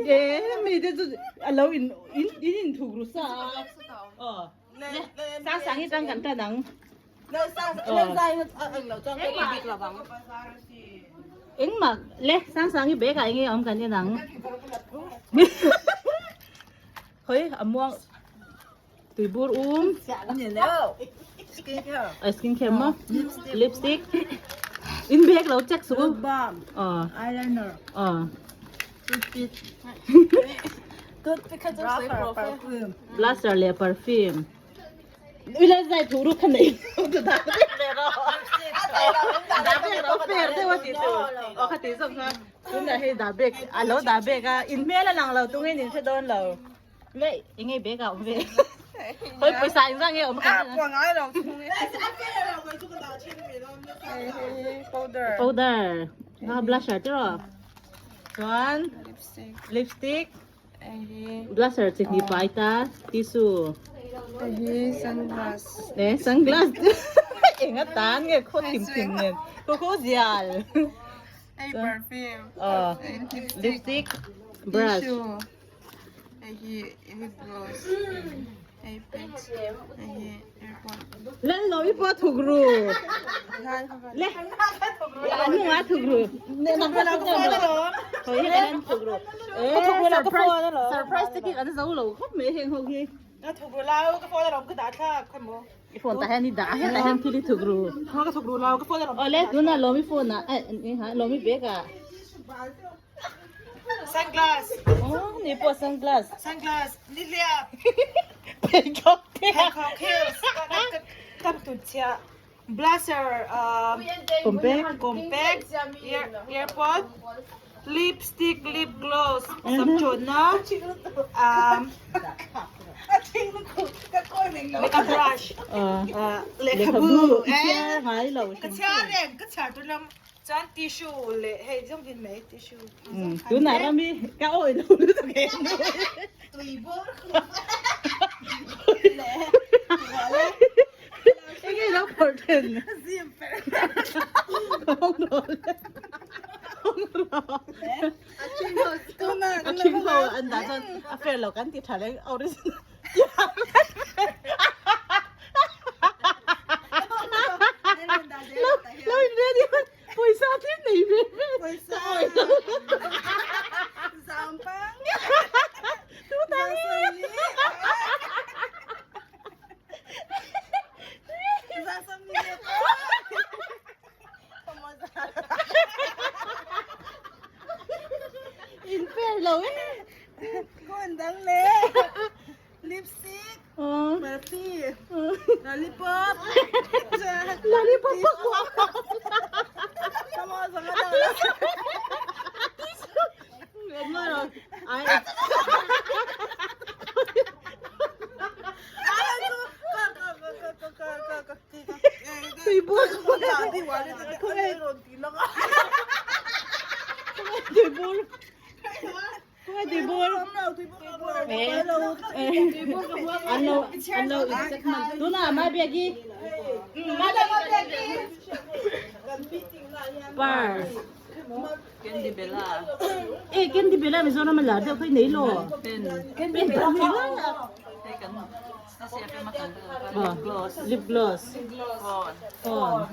E mi te chu a lo in in in in thuk ru sa a. Aw. Sang sang hi tang kan tan ang. Engmah le sang sang hi bag ah enge awm kan en ang. Hoi a muang tuibur um. A skin care maw? Lipstick. In bag lo check su. Aw. Eyeliner. Aw. Toothpick. Toothpick kha chu sawi perfume. Blusher leh perfume. Ila zai thu ru kha nei lo chu dah vek ve rawh. Dah vek rawh fair deuh a tih tur. Aw kha tih zawk kha tunah hei dah bag a lo dah bag a in hmel a lang lo tungin in hre dawn lo. Le eng nge bag ah awm ve. Hawi pawisa engzah nge awm kha. Powder. Powder. Nga blusher te rawh. Chuan lipstick. Blusher chi hnih pai ta tissue. Hei hi sunglass. E sunglass eng a tan nge khaw thim thim nen khaw khaw zial. Hei perfume. Aw lipstick brush. Tissue. Hei hi lip gloss. Hei pencil. Hei hi airpod. Lal lo i pawh thuk ru. Le a hnungah thuk ru. Nang kha thuk ru. Hoi hi kan thuk ru. Surprise surprise te khi kan zo lo khawp mai heng ho khi. Ka thuk ru lau ka phone alawm ka dah thlak khawi maw. I phone tah hian i dah hetah hian thil i thuk ru. Ka thuk ru lau ka phone alawm. Awle tunah lawm i phone ah eh ha lawm i bag ah. Sunglass. Oh ni pawh sunglass. Sunglass nihliap. Pheikhawk te. Pheikhawk heels ka tut chhiah. Blusher Compact. Compact earpod lipstick lip gloss samchawna makeup brush lehkhabu I chhiar ngai lo ka chhiar reng ka chhiar tur lam chuan tissue leh hei zawng hin mai tissue tunah rami ka awih lo lutuk he nu tui bur Enge lo phawrh then? Hawng rawh le. Hawng rawh. A thing ho an dah chuan a fair lo kan ti tha leh original. Lo lo in ready pawisa thil nei ve ve. Pawisa. Zampang. Tu tang. In fair lo e. Con dang le. Lipstick. Perfume. Lollipop. Lollipop pa kuah. Ai. Tuibur Tuibur Tuibur An lo an lo insek hman tunah mai biaki Purse Candy Bella. E Candy Bella Mizoram a lar deuh kha i nei lo. Pen. Pen pawh nei lai a. Hei kan nasi a pema kan lip gloss. Lip gloss. Phone. Phone.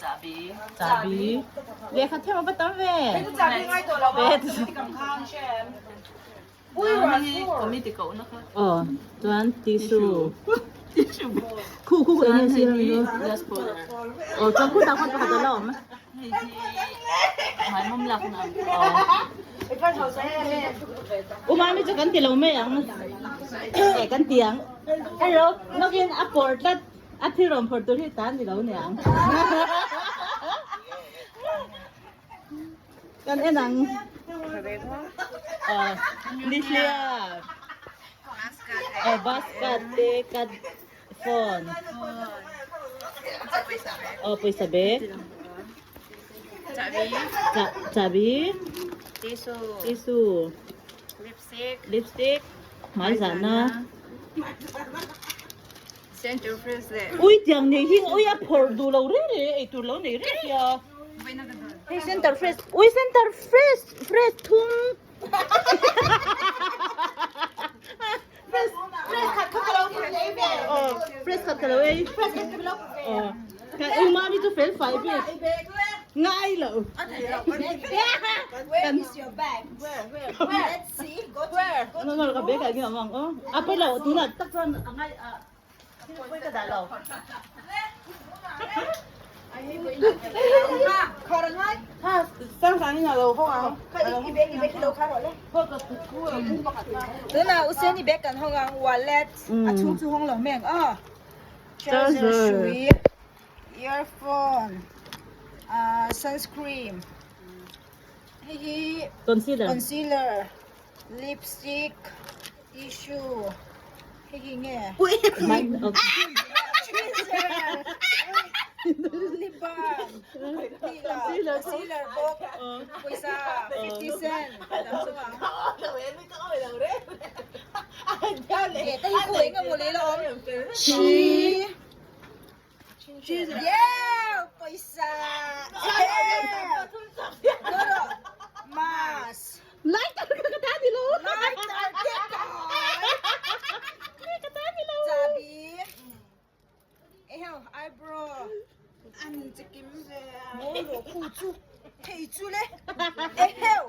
Chabi. Chabi. Lehkha them a va tam ve. Chabi ngai tawh lo a. Tikam khan shem. Committee ko na kha. Aw chuan tissue. Tissue. Khu khu eng nge sir ami chu. Glass powder. Aw chuan khu tak khawn pakhat a la awm. Hei hi hmaimawm lak na. U mami chu kan ti lo mai ang. E kan ti ang. Hello nakin a pawr tlat a thil rawn phawrh tur hi tan ni lo niang. Kan en ang. Aw nihliap. Aw basket te kat phone. Aw pawisa bag. Chabi. Chabi. Tissue. Tissue. Lipstick. Lipstick. Hmaizahna. Center bracelet. Ui tiang nei hi ui a phawrh duh lo reng reng eitur lo nei reng sia. Hei center fresh ui center fresh fresh thum fresh fresh khat kha ka lo aw fresh khat ka lo ei aw ka u mami chu fel fai bik ngai lo Where is your bag? Where? Where? Let's see. Go to where? No no ka bag ah nge awm ang aw a pawi lo tunah tak chuan a ngai a pawi ka dah lo. Tuna usen i bag kan hawng ang wallet a chhung chu hawng lo meng aw charger hrui earphone ah sunscreen hei hi concealer lipstick Tissue hei hi nge lip balm concealer bawk pawisa 50 cent tam chu ang he ta hi khawi eng emaw leh la awm chi yeah pawisa mask Lighter ka ka ta ni lo. Lighter ke Ka ka ta ni lo. Chabi. Ehau eyebrow. An chikim ve. Mo ro khu chu. Thei chu le. Eheu.